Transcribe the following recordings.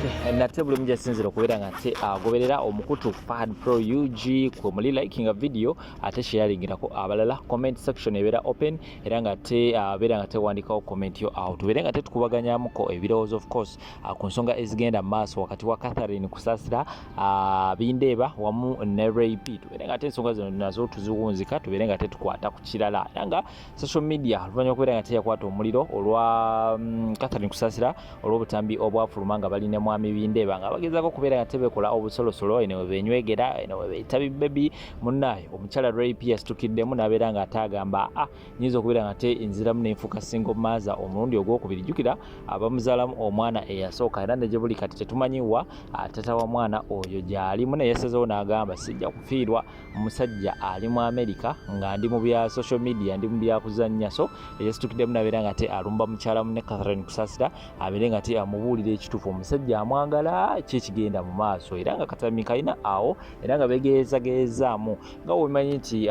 Okay, nate buli omu gyasinzira okubeera nga ate agoberera omukutu Fahad Pro UG kwe muli likinga video ate sharingirako abalala. Comment section ebeera open era nga ate abeera nga tewandikawo comment yo awo tubeere nga tetukubaganyamuko ebirowoozo, of course, ku nsonga ezigenda mu maaso wakati wa Catherine Kusasira Bindeeba wamu ne Ray P. Tubeere nga ate ensonga zino nazo tuziwunzika, tubeere nga tetukwata ku kirala. Era nga social media oluvannyuma okubeera nga teyakwata omuliro olwa Catherine Kusasira olw'obutambi obwafuluma nga bali ne mwami Bindeeba nga bagezaako okubeera nga tebekola obusolosolo, eno we benywegera, eno we beyita bibebi. Munnaaye omukyala Ray P yasitukiddemu n'abeera nga ate agamba, "Ah, nyinza okubeera nga te nziramu nenfuuka single mother omulundi ogwokubiri." Jjukira abamuzaalamu omwana eyasooka, era ne gye buli kati tetumanyiwa tata wa mwana oyo gy'ali. Mune yasazeewo n'agamba, "Sijja kufiirwa musajja ali mu America nga ndi mu bya social media, ndi mu byakuzannya." So eyasitukiddemu nabeera nga te alumba mukyala munne Catherine Kusasira, abeere nga te amubuulira ekituufu, omusajja amwagala, ki ekigenda mu maaso. Era nga katambi kalina awo, era nga begeezagezaamu nga wemanyi nti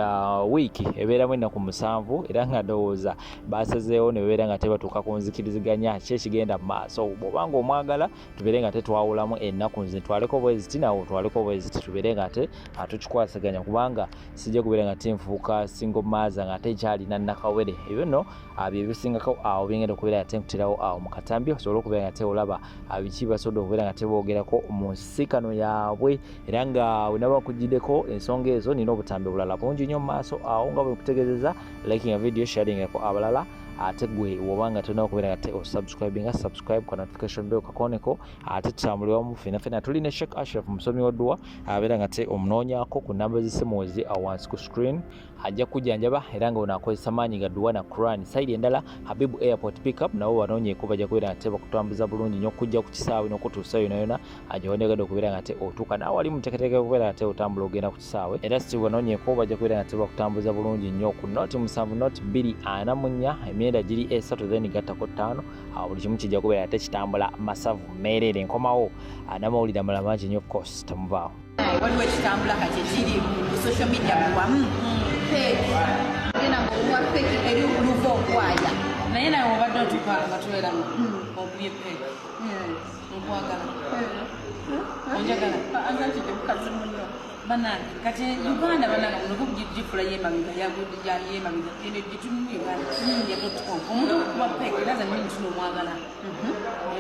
wiiki ebeeramu ennaku 7, era nga ndowooza basazeewo ne babeera nga tebatuuka ku nzikiriziganya ki ekigenda mu maaso. Bw'obanga omwagala, tubeere nga tetwawulamu ennaku, nze ntwaleko bweziti, nawe otwaleko bweziti, tubeere nga ate tukikwasaganya, kubanga sijja kubeera nga tenfuuka single mother nga ate nkyalina nakawere. Ebyo nno bye bisingako awo bingenda okubeera nga tenkuterawo awo mu katambi, osobole okubeera nga teolaba biki basobodde okubeera nga teboogerako mu nsisikano yaabwe. Era nga wenaba nkugiddeko ensonga ezo, nina obutambi bulala bungi nnyo mu maaso awo. Nga bwe nkutegeezeza, liking video, sharingako abalala, ate gwe wobanga tolina okubeera nga te osubscribinga, subscribe kwa notification bell kakoneko, ate tutambule wamu fena fena. Tuli ne Sheikh Ashraf, musomi wa dduwa, abeera nga te omunoonyaako ku namba z'essimu ezi wansi ku screen, ajja kujjanjaba. Era nga ono akozesa maanyi ga dduwa na Quran. Side endala, Habibu Airport Pickup nabo banoonyeeko, bajja kubeera nga te bakutambuza bulungi nnyo okujja ku kisaawe n'okutuusa yona yona gyewandiyagadde okubeera nga te otuuka. Naawe wali muteekateeka okubeera nga te otambula ogenda ku kisaawe, era si banoonyeeko, bajja kubeera nga te bakutambuza bulungi nnyo ku 07 0244 9 giri 3, then gattako 5. Awo buli kimu kijja kubeera ate kitambula masavu meereere. Nkomawo n'amawulire amalala mangi nnyo, of course, temuvaawo. Waliwo ekitambula kati ekiri mu social media buli wamu, peck. Genda ngaomuwa peck eri luva okwaya. Naye nawe obadde otuuka nga tubeeramu okubye peck. Nkwagala, onjagala. Azakide mukazi muno. Banange, kati Uganda, banange, muno gifula yemabega, yemabega eno gyetulimu, Uganda ya .com. Omuntu okukuba peck doesn't mean tuno omwagala,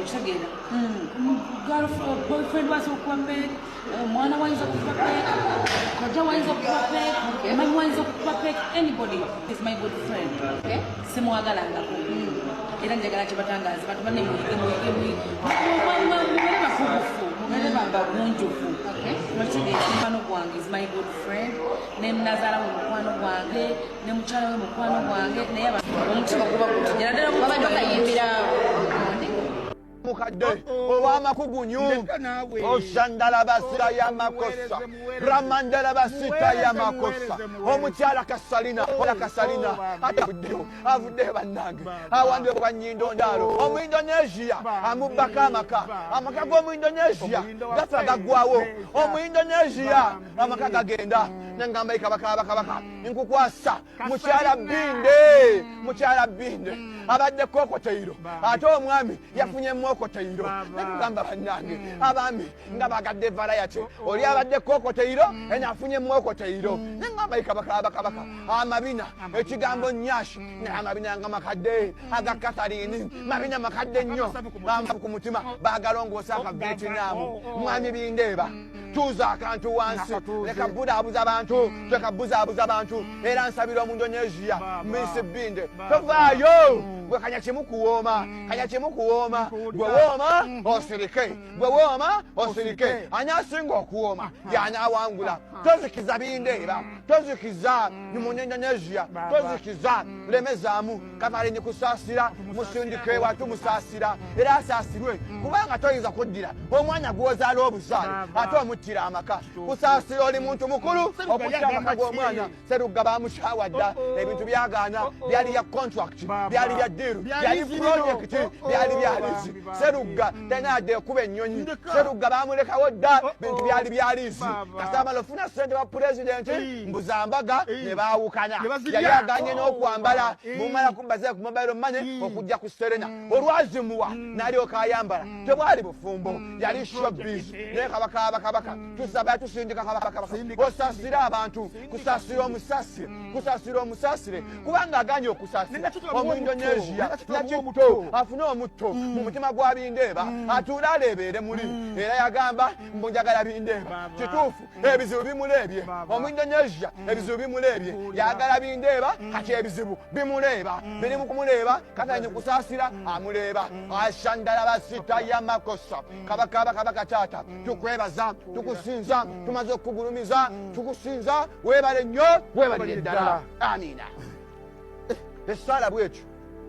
ekitegeera? Boyfriend wayinza okukuba peck, omwana wayinza okukuba peck, kojja wayinza okukuba peck, mami wayinza okukuba peck. Anybody is my good friend. Simwagalangako, era njagala kyebatangaza bantu banne, muyige, muyige, mubere bakugufu, mubere bagunjufu. Okitegeera? Mukwano gwange is my good friend, ne nazaala we mukwano gwange, ne mukyala we mukwano gwange, naye omutima guba gutinya naddala. Wabadde okayimbira. Mukadde ow'amakugunyu osandalabasira y'amakosa ramandalabasita y'amakosa. Omukyala Kasalina, oya Kasalina avuddeyo, avuddeyo bannange, awandire bwa nyindo ndaalo. Omuindonesia amubbako amaka, amaka g'omuindonesia gafa gaggwawo. Omuindonesia amaka gagenda. Nengamba, kabaka kabaka, nkukwasa mukyala Binde. Mukyala Binde abadde kokoteiro, ate omwami yafunye mwokoteiro. Nekugamba bannange, abaami nga bagadde variety. Oli abadde kokoteiro, eno afunye mwokoteiro. Neŋamba, kabaka kabaka, amabina ekigambo nyash, naye amabina nga makadde aga Katharini, mabina makadde nnyo ku mutima, bagalongoosa aka Vietinamu. Mwami Bindeeba, tuuza akantu wansi, leka buzaabuza bantu, leka buzaabuza bantu. Era nsabira Omundonesia Miss Binde, tovaayo gwe, kanya kimu kuwooma, kanya kimu kuwooma. Gwe wooma osirike, gwe wooma osirike. Ani asinga okuwooma yanaawangula. Tozikiza Bindeeba, tozikiza Munindonesia, tozikiza, lemezaamu. Katharini Kusaasira musindike ewa, tumusaasira era asaasirwe, kubanga toyinza kuddira omwana gwozaala obuzaale ate omutte. Okuttira amaka. Kusaasira oli muntu mukulu okuttira amaka g'omwana. Serugga baamukyawa dda, ebintu byagaana, byali bya contract, byali bya deal, byali project, byali bya lease. Serugga talina ekuba ennyonyi. Serugga baamulekawo dda, bintu byali bya lease. Kasita amala ofuna ssente wa pulezidenti mbuzambaga ne baawukana. Yali aganye n'okwambala mumala kumbaze ku mobile money okujja ku Serena, olwazimuwa n'alyoka ayambala. Tebwali bufumbo, yali showbiz. Naye kabaka, kabaka, tusaba, tusindika kabaka, kabaka, osasire abantu. Kusasira omusasire, kusasira omusasire, kubanga aganye okusasira Omuindonesia. Nakitto afune omutto mu mutima gwa Bindeeba, atuule aleebeere muli. Era yagamba mbu njagala Bindeeba. Kituufu, ebizibu bimuleebye. Omuindonesia ebizibu bimuleebye, yagala Bindeeba. Kati ebizibu bimuleeba, biri mu kumuleeba, katanye kusaasira amuleeba. Ashandala basita yamakosa. Kabaka, kabaka, taata, tukwebaza, tukusinza, tumaze okukugulumiza, tukusinza. Weebale nnyo, weebalire ddala. Amiina. Essaala bwetyo.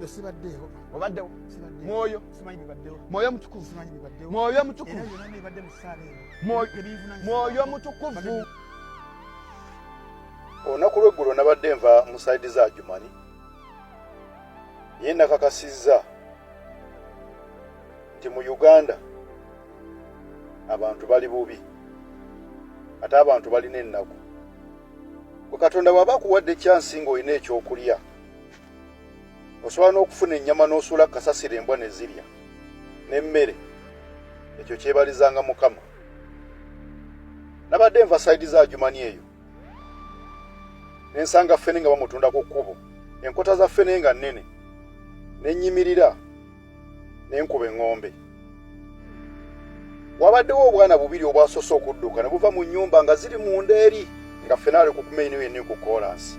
Sibaddeewo. Obaddewo. Sibaddeewo. Mwoyo. Simanyi bibaddewo. Mwoyo mutukuvu. Simanyi bibaddewo. Mwoyo mutukuvu. Era byonna bibadde mu ssaala eno. Tebinvunaanyizibwako. Mwoyo mutukuvu. Olunaku lw'eggulo nabadde nva mu side za Adjumani, naye nakakasizza nti mu Uganda abantu bali bubi, ate abantu balina ennaku. Bwe Katonda bw'aba akuwadde chance ng'olina ekyokulya, osobola n'okufuna ennyama n'osuula kasasiro embwa ne zirya n'emmere, ekyo kyebalizanga Mukama. Nabadde nva side za Adjumani eyo nensanga ffene nga bamutunda ku kkubo, enkota za ffene nga nnene, nenyimirira nenkuba eŋŋombe. Wabaddewo obwana bubiri obwasoose okudduka ne buva mu nnyumba nga ziri munda eri, nga ffene ali ku kumaini yenni ku koolansi.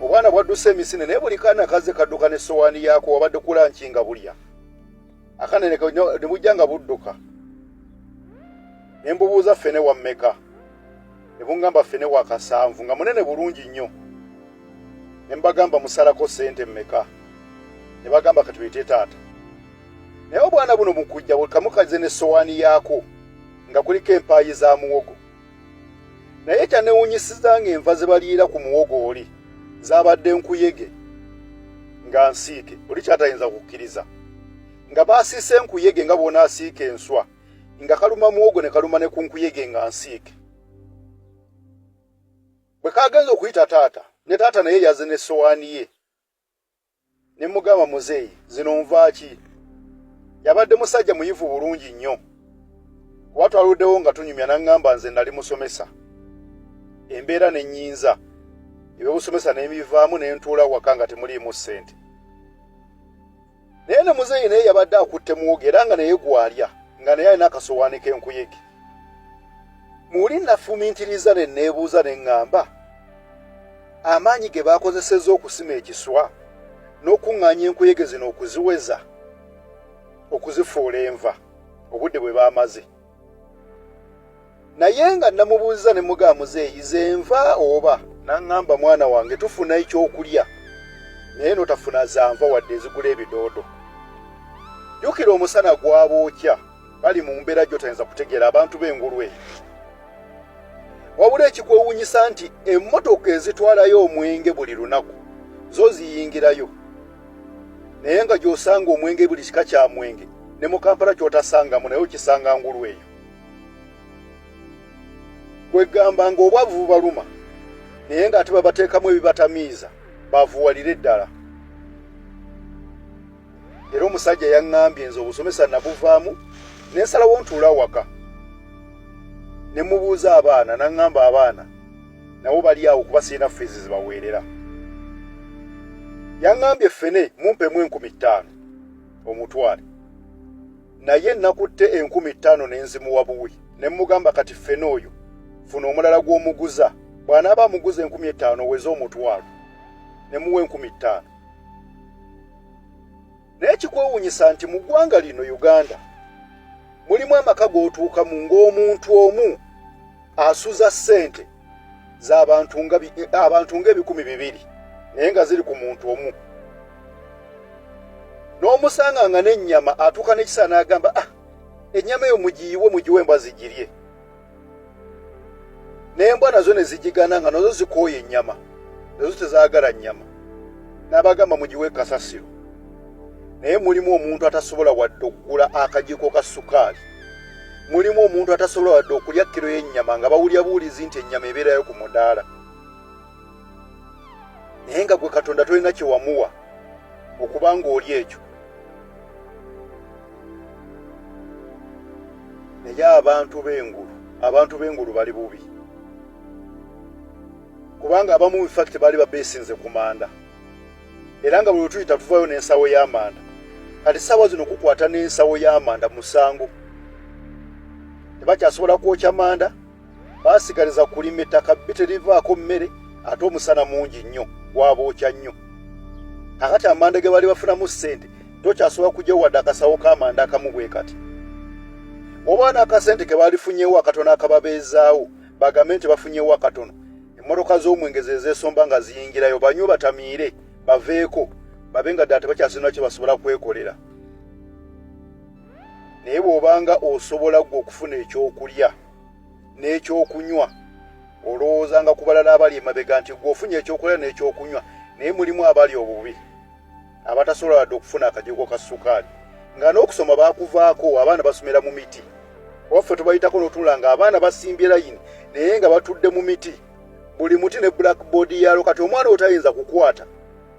Obwana bwadduse emisinde, naye buli kaana kazze kadduka n'essowaani yaako. Wabadde ku lunch nga bulya akanene ne bujja nga budduka. Ne mbubuuza, "Ffene wa mmeka?" Ne bungamba ffene wa kasanvu, nga munene bulungi nnyo. Ne mbagamba, "Musalako ssente mmeka?" Ne bagamba, "Katuyite taata." Naye obwana buno mu kujja buli kamu kaze n'essowaani yaako nga kuliko empaayi za muwogo. Naye kyanewuunyisiza ng'enva ze baliira ku muwogo oli zaabadde nkuyege nga nsiike. Oli kyatayinza kukkiriza nga baasiise enkuyege nga bw'onaasiika enswa, nga kaluma muwogo ne kaluma ne ku nkuyege nga nsiike. Bwe kagenza okuyita taata, ne taata naye yaze n'essowaani ye. Ne mugamba, "Muzeeyi, zino nvaaki?" Yabadde musajja muyivu bulungi nnyo, kuba twaluddewo nga tunyumya, n'aŋŋamba, "Nze nali musomesa, embeera ne nnyinza ebyobusomesa n'ebivaamu, ne ntuula waka nga temuliimu ssente." Naye ne muzeeyi naye yabadde akutte muwogo era nga naye gwalya, nga naye alina akasowaani k'enkuyege. Muli nafumiitiriza ne neebuuza ne ŋŋamba, amaanyi ge baakozesezza okusima ekiswa n'okuŋŋaanya enkuyege zino, okuziweza, okuzifuula enva, obudde bwe baamaze. Naye nga namubuuziza ne mugamba, "Muzeeyi, ze nva oba?" N'aŋŋamba, "Mwana wange, tufuna ekyokulya naye notafuna zanva wadde ezigula ebidoodo. Jjukira omusana gwabookya, bali mu mbeera gy'otayinza kutegeera abantu b'engulu eyo." Wabula ekikwewuunyisa nti emmotoka ezitwalayo omwenge buli lunaku zo ziyingirayo, naye nga gy'osanga omwenge buli kika kya mwenge, ne mu Kampala ky'otasangamu naye okisanga ngulu eyo. Kwegamba ng'obwavu bubaluma, naye ng'ate babateekamu ebibatamiiza, bavuwalire ddala. Era omusajja yaŋŋambye, "Nze obusomesa nabuvaamu, ne nsalawo ntuula waka." Ne mubuuza abaana, n'aŋŋamba abaana nabo bali awo kuba sirina fees zibaweerera. Yaŋŋambye, "Ffene mumpemu 5000 omutwale." Naye nakutte 5000 ne nzimuwa buwi, ne mugamba, "Kati ffene oyo funa omulala gw'omuguza, bw'anaaba amuguza 5000 weze omutwalo." Ne muwa 5000. Naye kikwewuunyisa nti mu ggwanga lino Uganda mulimu amaka g'otuukamu ng'omuntu omu asuza ssente z'abantu nga abantu nga 200, naye nga ziri ku muntu omu. N'omusanga nga n'ennyama atuuka n'ekisa n'agamba, "Ah, ennyama eyo mugiyiwe, mugiwe embwa zigirye." N'embwa nazo ne zigigana nga nazo zikooye ennyama, nazo tezaagala nnyama. N'abagamba mugiwe kasasiro. Naye mulimu omuntu atasobola wadde okugula akajiiko ka sukaali. Mulimu omuntu atasobola wadde okulya kiro y'ennyama nga bawulira buwulizi nti ennyama ebeerayo ku mudaala. Naye nga gwe Katonda tolina kye wamuwa okuba ng'oli ekyo. Naye abantu b'engulu, abantu b'engulu bali bubi. Kubanga abamu in fact baali babeesinze ku manda. Era nga buli lwe tuyita tuvayo n'ensawo y'amanda. Kati ssaawa zino kukwata n'ensawo y'amanda musango. Tebakyasobola kwokya manda, baasigaliza kulima ettaka bbi terivaako mmere ate omusana mungi nnyo gwabookya nnyo. Kakati amanda ge baali bafunamu ssente tokyasobola kugyawo wadde akasawo k'amanda akamu bwe kati. Oba n'akasente ke baalifunyeewo akatono akababeezaawo bagambe nti bafunyeewo akatono. Emmotoka z'omwenge ze zeesomba nga ziyingirayo banywe batamiire baveeko babe nga ddala tebakyasina kye basobola kwekolera. Naye bw'obanga osobola ggwe okufuna ekyokulya n'ekyokunywa olowoozanga ku balala abali emabega nti ggwe ofunye ekyokulya n'ekyokunywa, naye mulimu abali obubi abatasobola wadde okufuna akajiiko ka sukaali nga n'okusoma baakuvaako. Abaana basomera mu miti, waffe tubayitako n'otunula nga abaana basimbye layini naye nga batudde mu miti, buli muti ne blackboard yaalwo. Kati omwana oyo tayinza kukwata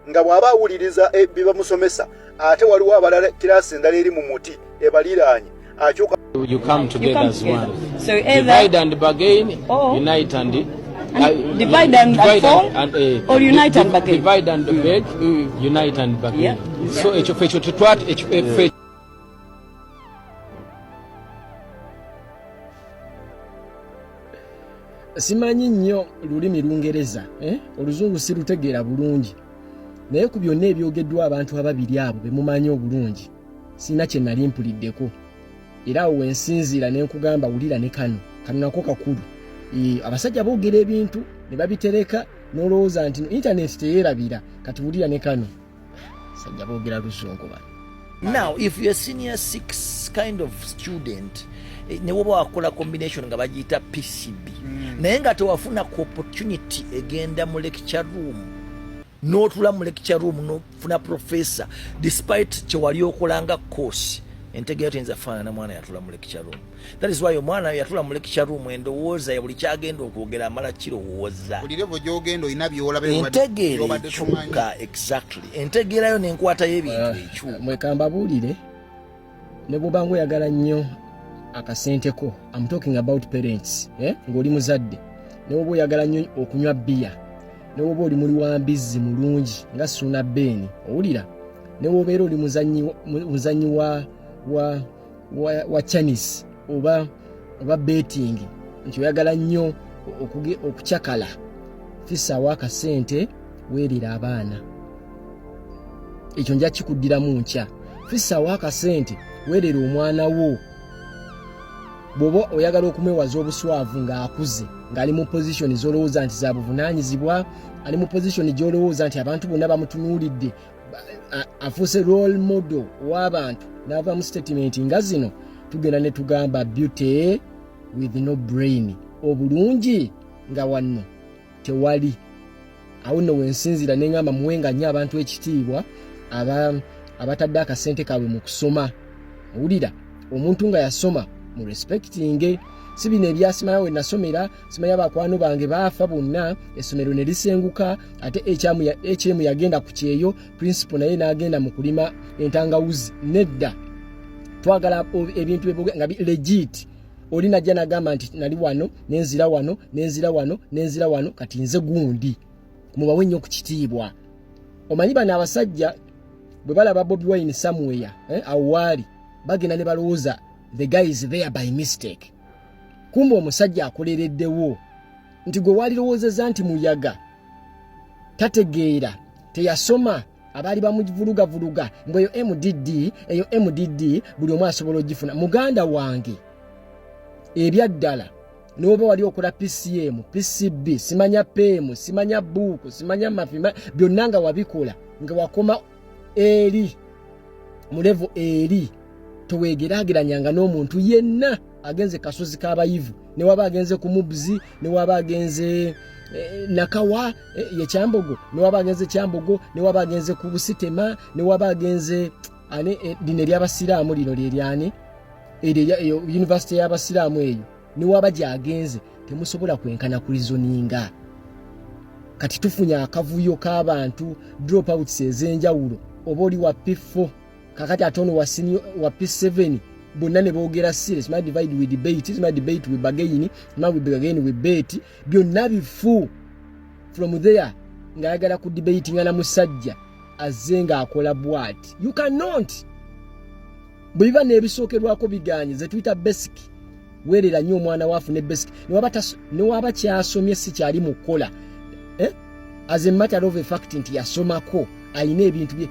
nga bw'aba awuliriza bye bamusomesa, ate waliwo abalala kiraasi endala eri mu muti ebaliraanye akyuka. You come together, You come as together. one. So either divide and bargain, or unite and divide and fall, or unite and bargain. Divide and beg, unite and bargain. So ekyo ffe ekyo tetwati ekyo ffe Simanyi nnyo lulimi Lungereza, eh? Oluzungu sirutegeera bulungi, naye ku byonna ebyogeddwa abantu ababiri abo be mumanyi obulungi sirina kye nali mpuliddeko. Era awo wensinziira ne nkugamba wulira ne kano kano nako kakulu. Abasajja boogera ebintu ne babitereka n'olowooza nti intaneti teyeerabira. Kati wulira ne kano, abasajja boogera luzungu bano. Now if you're a senior six kind of student, ne woba wakola combination nga bagiyita PCB, naye nga tewafuna ku opportunity egenda mu lecture room n'otula mu lecture room n'ofuna professor, despite kyewali okolanga course, entegeera teyinza kufaanana mwana yatula mu lecture room. That is why omwana yatula mu lecture room endowooza ya buli kyagenda okwogera amala kirowooza. Buli level gy'ogenda olina by'olaba entegeera by'obadde tomanyi. Ekyuka, exactly, entegeerayo n'enkwata y'ebintu ekyuka. Mweka mbabuulire, ne bw'oba ng'oyagala nnyo akasente ko, I'm talking about parents, eh? Ng'oli muzadde, ne bw'oba oyagala nnyo okunywa bbiya, ne bw'oba oli muli wa mbizzi mulungi nga Ssuuna Ben, owulira, ne bw'obeera oli muzannyi wa chanis oba betting nti oyagala nnyo okucakala, fisaawo akasente weerera abaana. Ekyo nja kikuddiramu nkya. Fisaawo akasente weerera omwana wo. Bw'oba oyagala okumwewaza obuswavu ng'akuze, ng'ali mu position z'olowooza nti za buvunaanyizibwa, ali mu position gy'olowooza nti abantu bonna bamutunuulidde, afuuse role model w'abantu, n'ava mu statement nga zino, tugenda ne tugamba beauty with no brain, obulungi nga wanno tewali. Awo nno wensinziira ne ŋŋamba muwenga nnyo abantu ekitiibwa abatadde akasente kaabwe mu kusoma. Owulira, omuntu nga yasoma mu respectinge, si bino ebyasimanya we nasomera, simanya bakwano bange baafa bonna, essomero ne lisenguka, ate HM yagenda ku kyeyo, principal naye n'agenda mu kulima entangawuzi. Nedda, twagala ebintu nga legit. Oli najja nagamba nti nali wano nenzira wano nenzira wano nenzira wano, kati nze gundi. Mubawe nnyo ku kitiibwa. Omanyi bano abasajja bwe balaba Bobi Wine somewhere, awo waali bagenda ne balowooza the guy is there by mistake. Kumbe omusajja akolereddewo nti gwe walirowoozezza nti muyaga tategeera, teyasoma, abaali bamuvulugavuluga mbu eyo MDD, eyo MDD buli omu asobola ogifuna. Muganda wange, ebyaddala n'oba wali okola PCM, PCB, simanya PM, simanya buuku, simanya mafima, byonna nga wabikola nga wakoma eri mu level eri, toweegeraageranyanga n'omuntu yenna. agenze kasozi k'abayivu newaba agenze ku mubzi newaba agenze eh, nakawa eh, ye kyambogo newaba agenze kyambogo newaba agenze ku busitema newaba agenze ane eh, lino eryabasiraamu lino lyeryani eyo yunivasite y'abasiraamu eyo newaba gyagenze temusobola kwenkana kurizoninga kati tufunye akavuyo k'abantu dropouts ez'enjawulo oba oli wa p4 kakati ate ono wa senior wa p7 bonna ne boogera serious my divide we debate my debate we bargain my we bargain we bet byonna bifu from there ng'ayagala ku debate nga na musajja azze ng'akola bwati you cannot bwe biba n'ebisookerwako biganye ze tuyita basic weerera nnyo omwana waafu ne basic newaba kyasomye si kyali mu kukola eh? as a matter of a fact nti yasomako alina ebintu bye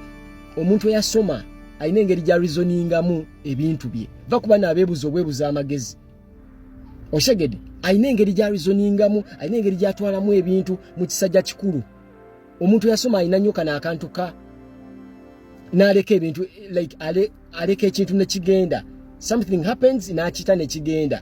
omuntu eyasoma alina engeri gya reasoningamu ebintu bye va kuba naabeebuza obwebuza amagezi oshegede alina engeri gya reasoningamu alina engeri gyatwalamu ebintu mu kisajja kikulu omuntu eyasoma alina nnyo kano akantu ka n'aleka ebintu like aleka ekintu nekigenda something happens n'akita nekigenda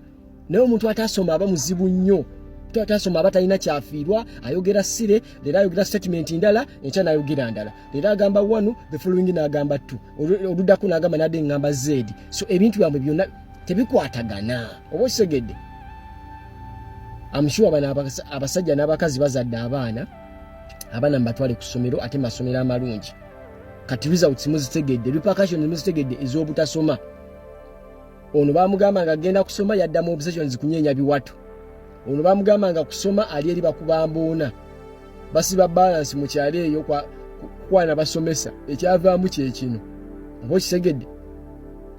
naye omuntu atasoma aba muzibu nnyo omuntu atasoma aba talina kyafiirwa ayogera sire leero ayogera statement ndala enkya n'ayogera ndala leero agamba one the following n'agamba two oluddako n'agamba nadde ngamba z so ebintu byabwe byonna tebikwatagana oba okisegedde am sure bano abasajja n'abakazi bazadde abaana abaana mubatwale ku ssomero ate masomero amalungi kati results muzitegedde repercussions muzitegedde ez'obutasoma ono bamugamba nga agenda kusoma yaddamu obsessions kunyeenya biwato ono bamugamba nga kusoma ali eri bakuba mbuuna basiba balance mu kyalo eyo kwana basomesa ekyavaamu kyekino oba okitegedde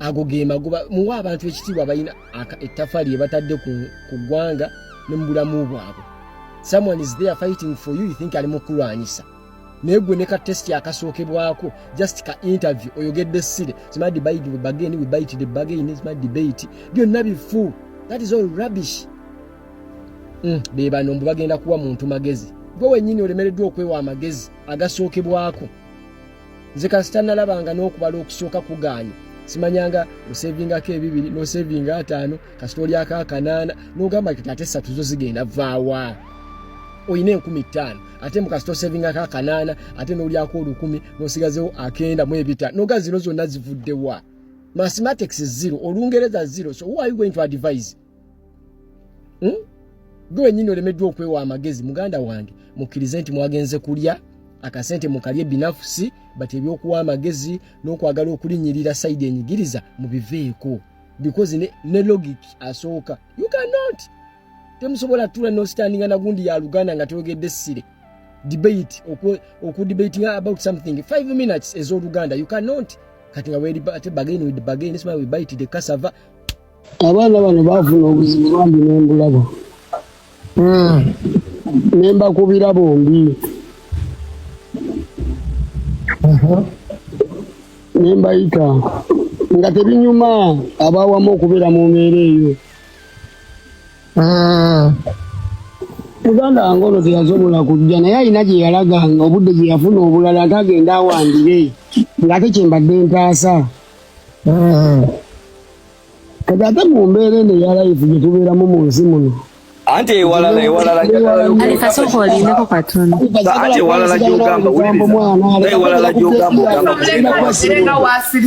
ago ge magoba muwe abantu ekitiibwa balina ettaffaali lye batadde ku ggwanga ne mu bulamu bwabwe someone is there fighting for you you think ali mu kulwanyisa naye gwe ne ka test akasookebwako just ka interview oyogedde sire sima debate we bargain we bite the bargain sima debate byonna bifu that is all rubbish be bano mbu bagenda kuwa muntu magezi gwe wennyini olemereddwa okwewa amagezi agasookebwako nze kasita nalabanga n'okubala okusooka kugaanye simanyanga osevingako ebibiri n'osevinga ataano kasita olyako akanaana n'ogamba kati ate essatu zo zigenda vaawa olina 5000 ate mukasita osevingako akanaana ate n'olyako olukumi n'osigazewo akenda mu ebitaano noga zino zonna zivuddewa mathematics zero olungereza zero so who are you going to advise hmm? Gwe wennyini olemeddwa okwewa amagezi muganda wange mukkirize nti mwagenze kulya akasente mukalye binafusi but ebyokuwa amagezi n'okwagala okulinnyirira side enyigiriza mubiveeko because ne logic asooka you cannot temusobola tula nostandinga na gundi ya luganda nga toyogedde sire debate okudebatinga about something 5 minutes ez'oluganda you cannot kati nga weri ate bargain with bargain sima we bite the cassava abaana bano baafuna obuzibu bambi nembulaba nembakubira bombi nembayita nga tebinyuma abawamu okubeera mu mbeera eyo muganda wange ono teyasobola kujja naye alina gye yalaganga obudde gye yafuna obulala ate agenda awandire ng'ate kyembadde ntaasa kati ate mu mbeera eno eya life gye tubeeramu mu nsi muno anti ewalala ewalala Alifa sooka olindeko katono. Anti ewalala gyogamba wuliriza ewalala gyogamba ogamba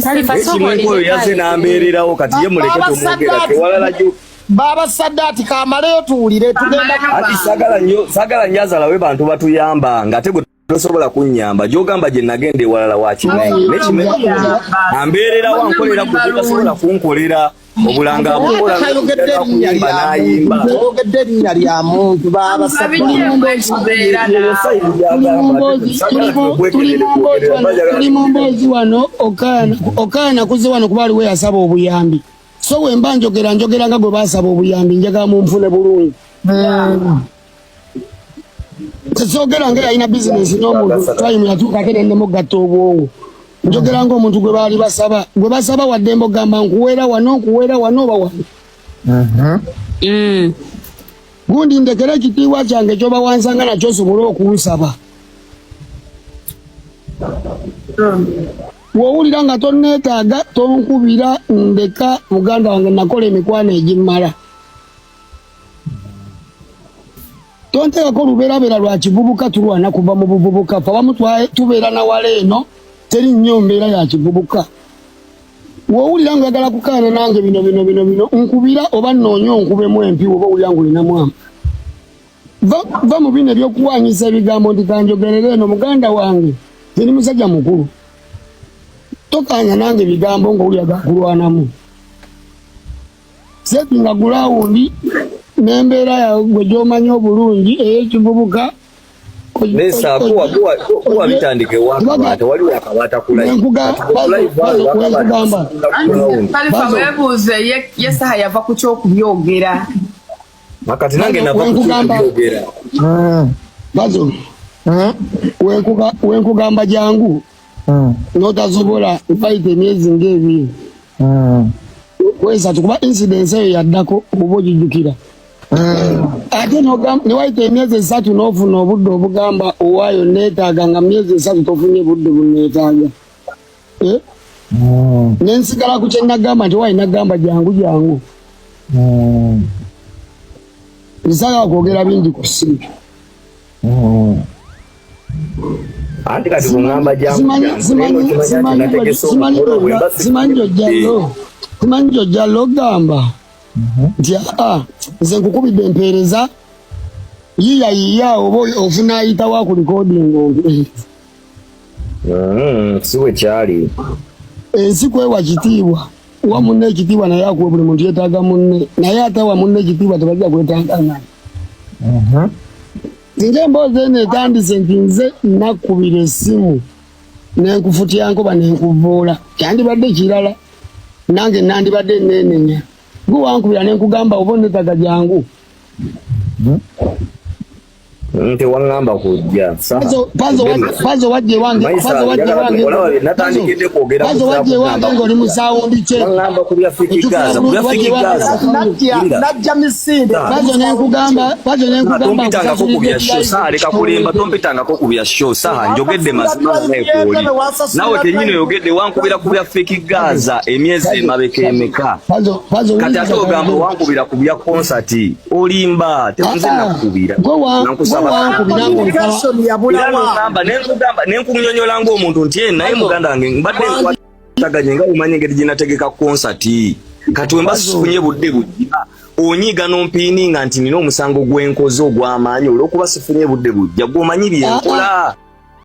Alifa sooka oyo olindeko. yazze n'ambeererawo kati ye muleke tomwogera ewalala gyo Baba Sadati kamaleyo tuwulire tugenda anti saagala nnyo saagala nnyo azalawe bantu batuyamba ng'ate gwe tosobola kunnyamba gyogamba gye nagenda ewalala wakimanyi naye kimenyi ambeererawo ankolera gwe tosobola kunkolera obulanga abukola Tayogedde erinnya n'okuyimba lya n'ayimba muntu tayogedde erinnya lya muntu baba Tuli mu mboozi wano okaana kuze wano kuba aliwo yasaba obuyambi so bwe mba njogera njogera nga gwe basaba obuyambi njagala munfune bulungi tesoogera nga yalina bizinesi n'omuntu time yatuuka ate nennemugatta obwongo njogera ng'omuntu gwe baali basaba gwe basaba waddembe ogamba nkuweera wano nkuweera wano oba wano gundi ndekere ekitiibwa kyange kyoba wansanga nakyo osobole okunsaba. W'owulira nga tonneetaaga tonkubira, ndeka muganda wange, nakola emikwano egimmala. Tonteekako lubeerabeera lwa kivubuka, tulwana kuva mu buvubuka. Ffe abamu tubeera na wala eno, teri nnyo mbeera ya kivubuka. W'owulira nga oyagala kukaana nange bino bino bino bino, nkubira oba nnoonya onkubemu empi oba owulira ng'olinamu ama. Va mu bino ebyokuwanyisa ebigambo nti kanjogerere eno muganda wange, nze ndi musajja mukulu. Tokaanya nange ebigambo ng'owulira gakulwanamu. Setinga gulawundi n'embeera yawe gy'omanyi obulungi ey'ekivubuka. Nesa kuwa kuwa kuwa bitandike wakabaata wali wakabaata kulayi. Wenkugamba. Kalifa weebuuze ye Saha yava ku ky'okubyogera. Akati nange nava ku ky'okubyogera. Bazo. Wenkugamba jangu. N'otasobola mpayita emyezi ng'ebiri. Kwesatu kuba incidence eyo yaddako oba ogijjukira. Ate newayita emyezi 3 n'ofuna obudde obugamba owaayo neetaaga, nga myezi 3 tofunye budde buneetaaga. Nensigala ku kye nagamba nti waayi nagamba jangu jangu. Nsagala kwogera bingi ku ssimu. Anti kati bw'oŋŋamba jangu Simanyi gy'ojja logamba nti aa nze nkukubidde empeereza yiya yiya oba ofuna ayitawo ku recording ompe. Si bwe kyali. Ensi kwewa kitiibwa, wa munne ekitiibwa naye akuwe. Buli muntu yeetaaga munne, naye ate wa munne ekitiibwa tebajja kwetaaga. Singa emboozi eno etandise nti nze nakkubira essimu nenkufutya nkoba nenkuvuula, kyandibadde kirala, nange nandibadde neenenya. Gwe wankubira nenkugamba oba onetaaga jangu. Tewaŋŋamba kujja. Pazo wajja ewange, Pazo wajja ewange, natandikidde kwogera Pazo wajja ewange ng'oli mu sound check. Waŋŋamba ku bya Fik Gaza, ku bya Fik Gaza. Najja misinde. Pazo nenkugamba, Pazo nenkugamba tompitangako ku bya show. Saha, leka kulimba, tompitangako ku bya show. Saha, njogedde mazima naye kwoli naawe kennyini oyogedde wankubira ku bya Fik Gaza emyezi emabeka emeka. Kati ate ogamba wankubira ku bya concert, olimba, tenze nakukubira. Nakusaba nenkunyonyola ng'omuntu nti naye muganda wange mbadde nkwataganye nga omanyi engeri gye nategeka concert, kati wemba sifunye budde bujja onyiiga n'ompiininga nti nina omusango gwenkoze ogw'amaanyi olw'okuba sifunye budde bujja. Gw'omanyi byenkola.